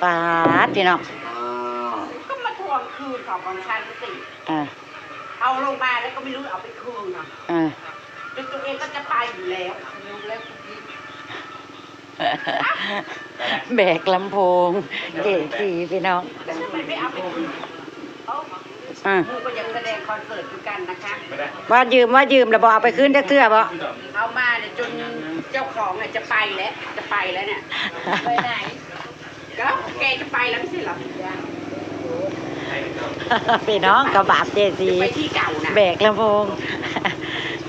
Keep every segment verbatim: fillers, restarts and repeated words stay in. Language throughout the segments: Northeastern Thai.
ปาดพี่น้อง ก็มาทวงคืนของของฉันสิ อ่า เอาลงมาแล้วก็ไม่รู้เอาไปคืนอ่ะ อ่า จนตัวเองก็จะไปอยู่แล้ว แบกลำโพง เจสี่พี่น้อง ทำไมไม่เอาไปคืนเขา อ่า มึงก็ยังแสดงคอนเสิร์ตอยู่กันนะคะ ว่ายืมว่ายืมแล้วบ่เอาไปคืนจักเทื่อบ่ เอามาเนี่ยจนเจ้าของเนี่ยจะไปแล้วจะไปแล้วเนี่ย ไปไหนก็แกจะไปแล้วไม่ใช่เหรอ พี่น้องกระบาดเจสี่ จะไปที่เก่านะ แบกลำโพง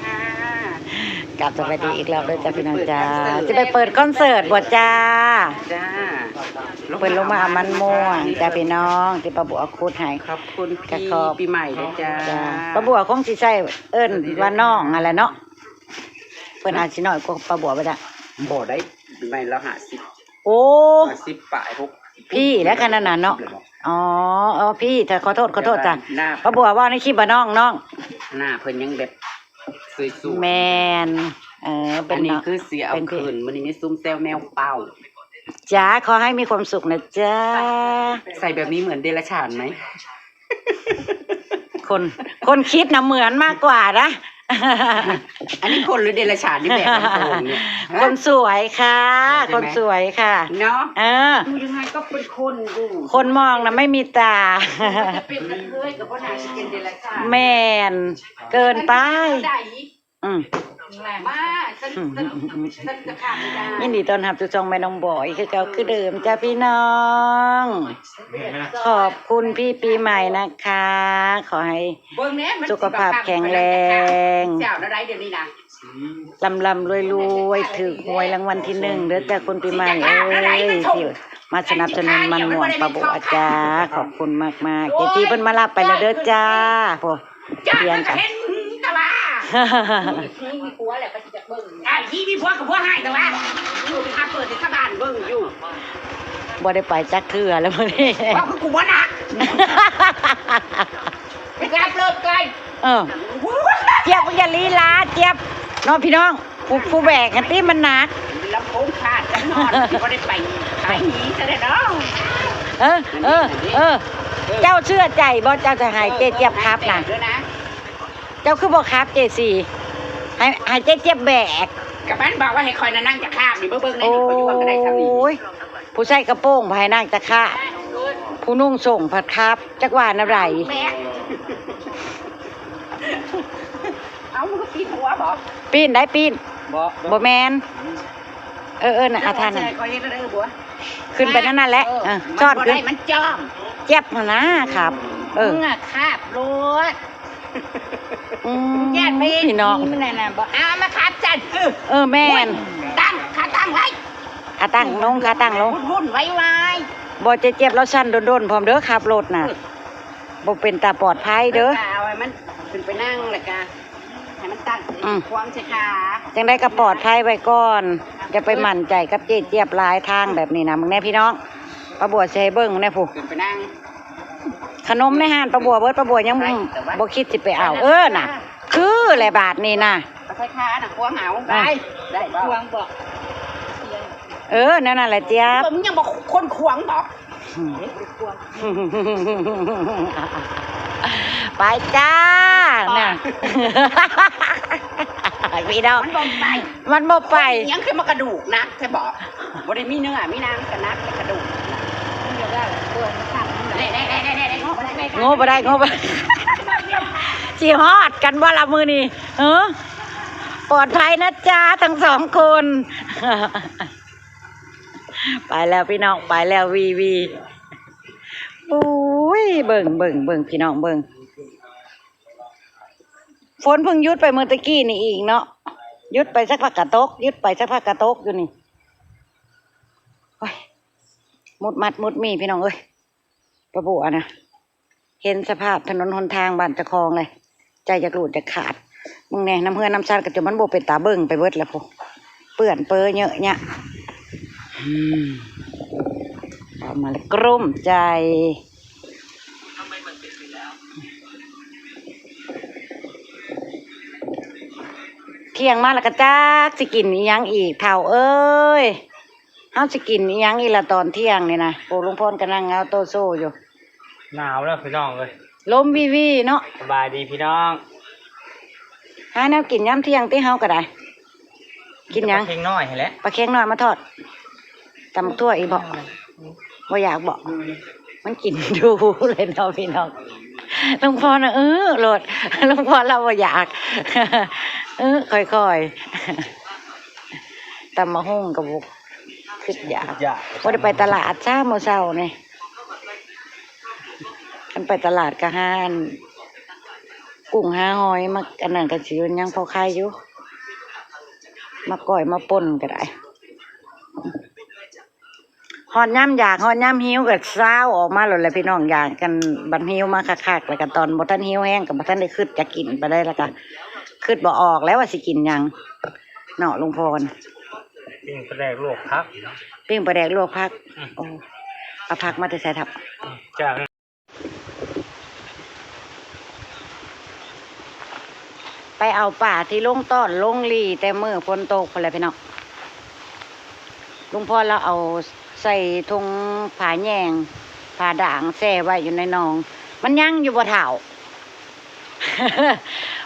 ค่ะ กลับสวัสดีอีกรอบด้วยจ้าพี่น้องจ้า จะไปเปิดคอนเสิร์ตบ่จ้า จ้า เปิดลงมามันม่วงจ้าพี่น้องที่ป้าบัวขุดให้ ขอบคุณ กระ พี่ ขอบ ปีใหม่ด้วยจ้า จ้าป้าบัวคงสิใส่เอิ้นว่าน้องนั่นแหละเนาะ เพิ่นอาจสิน้อยกว่าป้าบัวไปละ บ่ได้ปีใหม่แล้วห้าสิบ โอ้ ห้าสิบปลายหก พี่แล้วขนาดนั้นเนาะ อ๋อเออพี่เธอขอโทษขอโทษจ้ะ หน้า ป้าบัวว่าในคลิปว่าน้องน้อง หน้าเพิ่นยังแบบสวยๆ แมนเออเป็น อันนี้ เนาะ คือเสียเอา เป็นพี่ คืนมันนี้ไม่ซุ่มแซวแมวเป่า จ้าขอให้มีความสุขนะจ้า ใส่แบบนี้เหมือนเดรัจฉานไหม คนคนคิดนะเหมือนมากกว่านะ อันนี้คนหรือเดรัจฉานที่แบกลำโพงเนี่ย คนสวยค่ะ ใช่ไหม คนสวยค่ะ เนาะ เออ ดูยังไงก็เป็นคนอยู่ คนมองนะไม่มีตา จะเป็นกระเทยกับว่าหนาจะเป็นเดรัจฉาน แมนเกินไป ได้ อืม มาฉันฉันฉันจะขาดไม่ได้ ยินดีต้อนรับทุกช่องแม่น้องบอยคือเก่าคือเดิมจ้าพี่น้อง ขอบคุณพี่ปีใหม่นะคะ ขอให้ เบิ่งแน่มัน สุขภาพแข็งแรง เจ้าอะไรเดี๋ยวนี้นะ ลำลำรวยรวยถือหวยรางวัลที่หนึ่งเด้อจ้าคุณปีใหม่เอ้ยที่มาสนับสนุนมันม่วนป้าบัวจ้าขอบคุณมากมากๆเจจีเพิ่นมารับไปแล้วเด้อจ้าพวก จ้า เพียง ก็ กัน เห็นตะว่านี่มีผัวแล้วก็จะเบิ่งอ่ะที่มีผัวกับผัวให้ตะว่าอยู่ไปหาเปิดในสะบานเบิ่งอยู่ บ่ได้ไปจักเทื่อแล้วมื้อนี้ ว่าคือกูบ่หนักไปรับเลิกไกล เออเจี๊ยบมึงอย่าลีลาเจี๊ยบเนาะพี่น้องผู้ผู้แบกกันตี้มันหนัก ลำโพงขาดจังนอนบ่ได้ไปไปหนีซะแล้วเนาะ เออเออเออ เจ้าเชื่อใจบ่เจ้าจะให้เจเจี๊ยบขับนะ เด้อนะ เจ้าคือบ่ขับเจสี่ให้ให้เจเจี๊ยบแบก กับมันบอกว่าให้คอยนั่งจะข้ามนี่เบิ่งๆในนี่คอยอยู่ว่าก็ได้ทำนี่ โอ้ยผู้ใส่กระโปรงไผนั่งจะข้าผู้นุ่งส่งผัดขับจักว่าแนวใด แบกเอามึงก็ปีนหัวบ่ ปีนได้ปีน บ่ บ่แมนเออเออน่ะอาทานน่ะ คอยเฮ็ดได้บัว ขึ้นไปนั่นนั่นแหละเออ มัน ชอด บ่ ขึ้น ได้มันจ้อม เจ็บหั่นนะขับ เออ มึงอะคาบรถ อืม ญาติไป พี่น้อง มันนั่นน่ะบอกเอามาคาบจันเออ เออแมน ตั้งขาตั้งไว้ ขาตั้งลงขาตั้งลง วุ่นไว้ไว้ บ่เจเจี๊ยบแล้วสั้นโดนๆพร้อมเด้อขับรถน่ะบ่เป็นตาปลอดภัยเด้อ เอาให้มันขึ้นไปนั่งแล้วก็ให้มันตั้ง อืม ควงใส่ขา จังได้ก็ปลอดภัยไว้ก่อนอย่าไปมั่นใจกับเจเจี๊ยบหลายทางแบบนี้นะมึงแน่พี่น้องป้าบัวสิให้เบิ่งมึงแน่ผู้ ขึ้นไปนั่ง ขนมในห้านป้าบัวเบิดป้าบัวยังบ่คิดสิไปเอา เออน่ะ คือแหละบาทนี่น่ะ เอาใส่ขาน่ะควงเอาไปได้บ่ ควงบอก เออนั่นน่ะแหละเจี๊ยบ มึงยังบอกคนควงบอก ไปจ้าน่ะพี่น้อง มันบ่ไป มันบ่ไป ยังคือมากระดูกนักใช่บอกบ่ได้มีเนื้อมีหนังกระนักแต่กระดูก มันจะว่าตัวมันทำมัน แน่แน่แน่แน่แน่ โง่บ่ได้โง่บ่ได้สิฮอดกันบ่ละมื้อนี้เออปลอดภัยนะจ๊ะทั้งสองคน ไปแล้วพี่น้องไปแล้ววีวีโอ้ยเบิ่งเบิ่งเบิ่งพี่น้องเบิ่งฝนเพิ่งหยุดไปเมื่อตะกี้นี่เองเนาะหยุดไปสักพักกะตกหยุดไปสักพักกะตกอยู่นี่โอ้ย มุดมัดมุดมีพี่น้องเอ้ยป้าบัวนะเห็นสภาพถนนหนทางบ้านเจ้าของเลย ใจอยากหลุดอยากขาดมึงแน่น้ำเฮือนน้ำซาดก็จนมันบ่เป็นตาเบิ่งไปเบิดแล้วพุเปื้อนเปื้อเยอะเนี่ยอืมเอามาแล้วกลุ้มใจ เที่ยงมาแล้วก็จักสิกินอีหยังอีกเฒ่าเอ้ย เฮาสิกินอิหยังอีหละตอนเที่ยงนี่นะ โอ้ ลุงพรกำลังเอาโตโซ่อยู่ หนาวแล้วพี่น้องเอ้ย ลมวีวีเนาะ สบายดีพี่น้อง หาแนวกินยามเที่ยงติ เฮาก็ได้ กินหยัง ปลาเค็งน้อยหั่นแหละ ปลาเค็งน้อยมาทอด ตำบักถั่วอีกบ่ บ่อยากบ่ มันกินดูเลยเนาะพี่น้อง ลุงพรน่ะ เออ โลด ลุงพรลาวบ่อยาก เออ ค่อยๆ ตำบักหุ่งก็บ่คิดอยาก อยาก บ่ได้ไปตลาดซ้ามื้อเช้านี่ คันไปตลาดก็หาอัน กุ้งหาหอยมา อันนั้นก็สิยังพอขายอยู่ มาก้อยมาป่นก็ได้ ฮอดยามอยาก ฮอดยามหิวก็ซาวออกมาโลดแหละพี่น้อง อยากกัน บัดหิวมาคักๆ แล้วก็ตอนบ่ทันหิวแฮงก็บ่ทันได้คิดจะกินปานใด แล้วก็คิดบ่ออกแล้วว่าสิกินหยังเนาะลุงพร ปิ้งปลาแดกลวกผัก ปิ้งปลาแดกลวกผัก อืม โอ้ เอาผักมาแต่ไสทับ อืม จ้า ไปเอาปลาที่ลงตอนลงหลีแต่มื้อฝนตกพู้นแหละพี่น้อง ลุงพรลาวเอาใส่ถุงผ้าแยง ผ้าด่างแช่ไว้อยู่ในหนอง มันยังอยู่บ่เฒ่า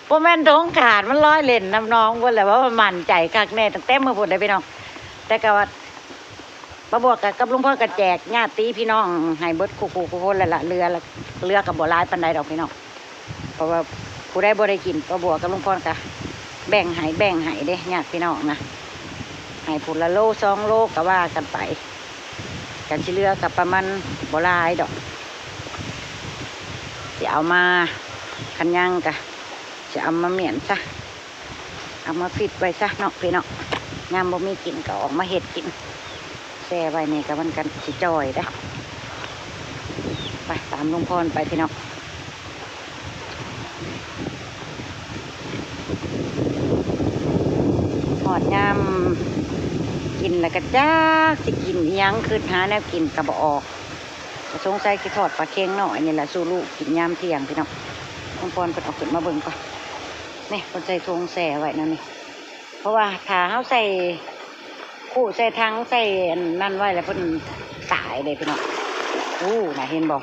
บ่แม่นถุงขาด มันลอยเล่นนำหนองพู้นแหละ ว่ามันมั่นใจคักแน่ตั้งแต่มื้อพู้นเด้อพี่น้อง แต่ก็ว่า ป้าบัวกับ กับลุงพรก็แจกญาติพี่น้องให้เบิดคู่คู่คู่คนแล้วล่ะ เหลือละ เหลือก็บ่หลายปานใดดอกพี่น้อง เพราะว่าผู้ใดบ่ได้กิน ป้าบัวกับลุงพรก็แบ่งให้ แบ่งให้เด้ ญาติพี่น้องนะ ให้ผู้ละโลสองโลก็ว่ากันไป กันสิเหลือก็ประมาณบ่หลายดอก สิเอามา คันยังก็สิเอามาเมี้ยนซะ เอามาฟิตไว้ซะเนาะพี่เนาะ ยามบ่มีกินก็ออกมาเฮ็ดกิน แช่ไว้นี่ก็มันก็สิจ่อยเด้ ไปตามลุงพรไปพี่น้อง ฮอดยามกินแล้วก็จักสิกินอิหยัง คิดหาแนวกินก็บ่ออก ก็สงสัยสิทอดปลาเค็งน้อยนี่แหละสู่ลูกกินยามเที่ยงพี่น้อง ลุงพรเพิ่นเอาขึ้นมาเบิ่งก่อน นี่เพิ่นใส่ถุงแช่ไว้นั่นนี่ เพราะว่าถ้าเฮาใส่ คุใส่ถังใส่อันนั่นไว้แล้วเพิ่นตายเลยพี่น้อง อู้ น่ะ เห็นบ่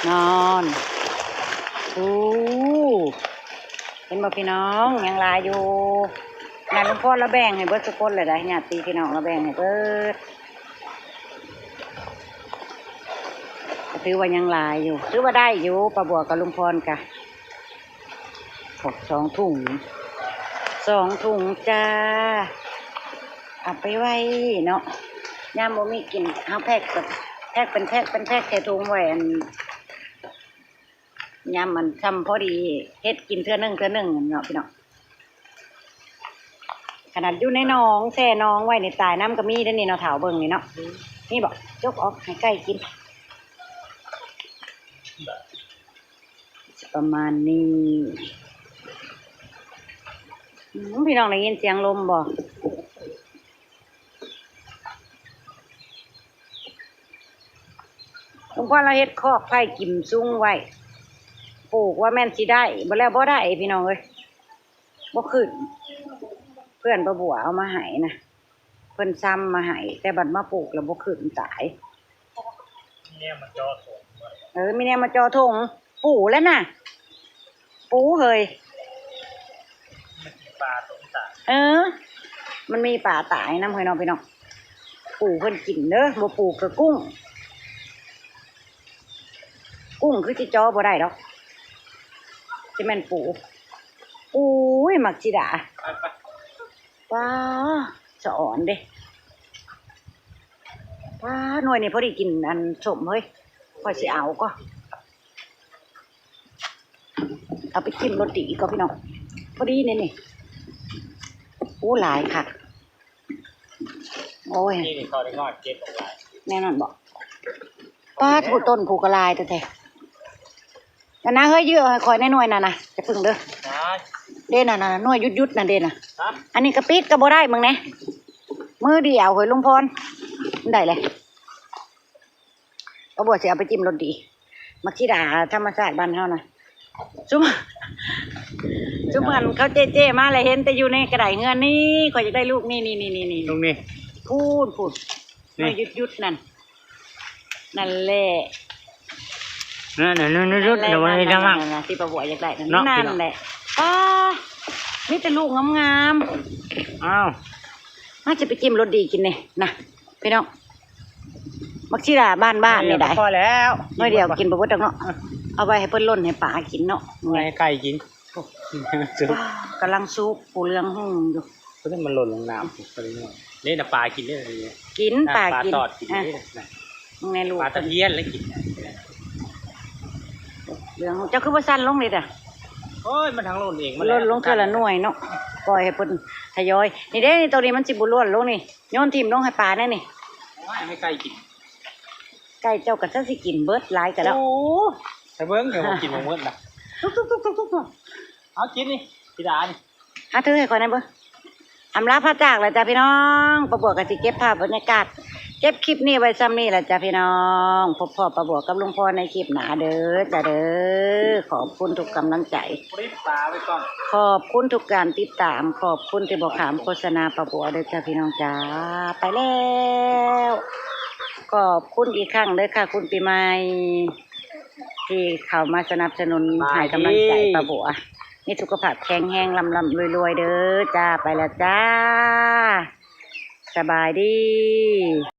นอน อู้ เห็นบ่พี่น้อง ยังหลายอยู่ นั่นลุงพรลาวแบ่งให้เบิดทุกคนเลยได้ ญาติพี่น้องลาวแบ่งให้เบิด ก็ถือว่ายังหลายอยู่ ถือว่าได้อยู่ ป้าบัวกับลุงพรกะ โอ้ สองถุง สองถุงจ้า เอาไปไว้เนาะ ยามบ่มีกิน เอาแพ็คแบบ แพ็คเป็นแพ็คเป็นแพ็คใส่ถุงไว้ อัน ยามมันซ้ำพอดี เฮ็ดกินเทื่อหนึ่งเทื่อหนึ่งเนาะพี่น้อง ขนาดอยู่ในหนอง แช่หนองไว้นี่ตายนำก็มีเด้อนี่เนาะ เฒ่าเบิ่งนี่เนาะ นี่บ่ จกออกให้ไก่กิน ประมาณนี้ อืม พี่น้องได้ยินเสียงลมบ่ ลุงพรลาวเฮ็ดคอกไผ่กิมซุงไว้ ปลูกว่าแม่นสิได้ บ่แล้วบ่ได้พี่น้องเอ้ย บ่ขึ้น เพื่อนป้าบัวเอามาให้นะ เพิ่นซ้ำมาให้ แต่บัดมาปลูกแล้วบ่ขึ้น ตาย มีแนวมาจ่อถงไว้ เออ มีแนวมาจ่อถง ปูแล้วน่ะ ปูเฮ้ย มันมีปลาตกตาย เออ มันมีปลาตายนำเฮ้ยน้องพี่น้อง ปูเพิ่นกินเด้อ บ่ปูก็กุ้ง กุ้งคือสิจ่อบ่ได้ดอก สิแม่นปู อุ้ย มักสิดา ไปไป ป้า สะออนเด้ ป้า หน่วยนี่พอดีกินอันส้มเฮ้ย ข้อยสิเอาก็ เอาไปจิ้มโรตีก็พี่น้อง พอดีนี่นี่ อู้ หลายคัก โอ้ย นี่นี่เขาได้งอดเก็บออกหลาย แน่นอนบ่ ป้า ผู้ต้นผู้กะลายแท้ๆ นั่นนะ เฮ้ย ยื้อให้ข้อยแน่หน่วยน่ะนะ จะพึ่งเด้อ นะ เด้น่ะน่ะ หน่วยยุดๆน่ะเด้น่ะ ครับ อันนี้กะปิดก็บ่ได้มึงแน่ มือเดียวเฮ้ยลุงพร ได้เลย ป้าบัวสิเอาไปจิ้มโรตี มักสิดาธรรมชาติบ้านเฮานะ ซุม ซุมอันเขาเจ๊ๆมาแล้วเห็นแต่อยู่ในกระไดเฮือนนี่ ข้อยอยากได้ลูกนี่ นี่ นี่ นี่ นี่ ตรงนี้ พูนพูน นี่ หน่วยหยุดๆนั่น นั่นแหละ นั่นนั่นนั่นนั่นนั่นนั่นนั่นนั่น นั่นที่ป้าบัวอยากได้นั่น เนาะ นั่นแหละป้ามีแต่ลูกงาม อ้าว ๆน่าจะไปจิ้มรสดีกินเนี่ยนะพี่น้อง มักชีดาบ้านบ้านนี่ได้ พอแล้ว หน่วยเดียวกินบ่เบิดดอกเนาะ เอาไว้ให้เพิ่นล่นให้ปลากินเนาะ ไว้ให้ไก่กินสุก กำลังสุกปูเหลืองหงอยู่ ก็ต้องมันหล่นลงน้ำไปเลยเนาะนี่นะปลากินได้เลยเนี่ย กินปลากิน ปลาตอดกิน อ่ะ ได้นะ มึงในลูก ปลาตะเพียนแล้วกิน เหลืองหงเจ้าคือว่าสั้นลงเลยจ้ะ โอ้ยมันทางหล่นเอง ล่นลงเทื่อละหน่วยเนาะปล่อยให้เพิ่นทยอย นี่เด้นี่ตัวนี้มันสิบ่ล่นลงนี่โยนถิ่มลงให้ปลาแน่นี่ โอ้ยให้ไก่กิน ไก่เจ้าก็จะสิกินเบิดหลายก็แล้ว โอ้แต่เบิ้งเดี๋ยวผมกินมาเมื่อนะตุ๊กตุ๊กตุ๊กตุ๊กตุ๊กตุ๊กเอากินนี่พี่ดานี่ หาถือให้ก่อนนะเบิ่งอำลาพระจากแล้วจ้ะพี่น้องป้าบัวก็สิเก็บภาพบรรยากาศ เก็บคลิปนี้ไว้ซ้ำนี่แหละจ้ะพี่น้อง พบพ่อป้าบัวกับลุงพ่อในคลิปหน้าเด้อจ้ะเด้อ ขอบคุณทุกกำลังใจ รีบปลาไปก่อน ขอบคุณทุกการติดตาม ขอบคุณที่บอกขามโฆษณาป้าบัวเด้อจ้ะพี่น้องจ้า ไปแล้ว ขอบคุณอีกครั้งเด้อค่ะ คุณปีใหม่ ที่เข้ามาสนับสนุนให้กำลังใจป้าบัว มีสุขภาพแข็งแรงร่ำร่ำรวยๆเด้อจ้า ไปแล้วจ้า สบายดี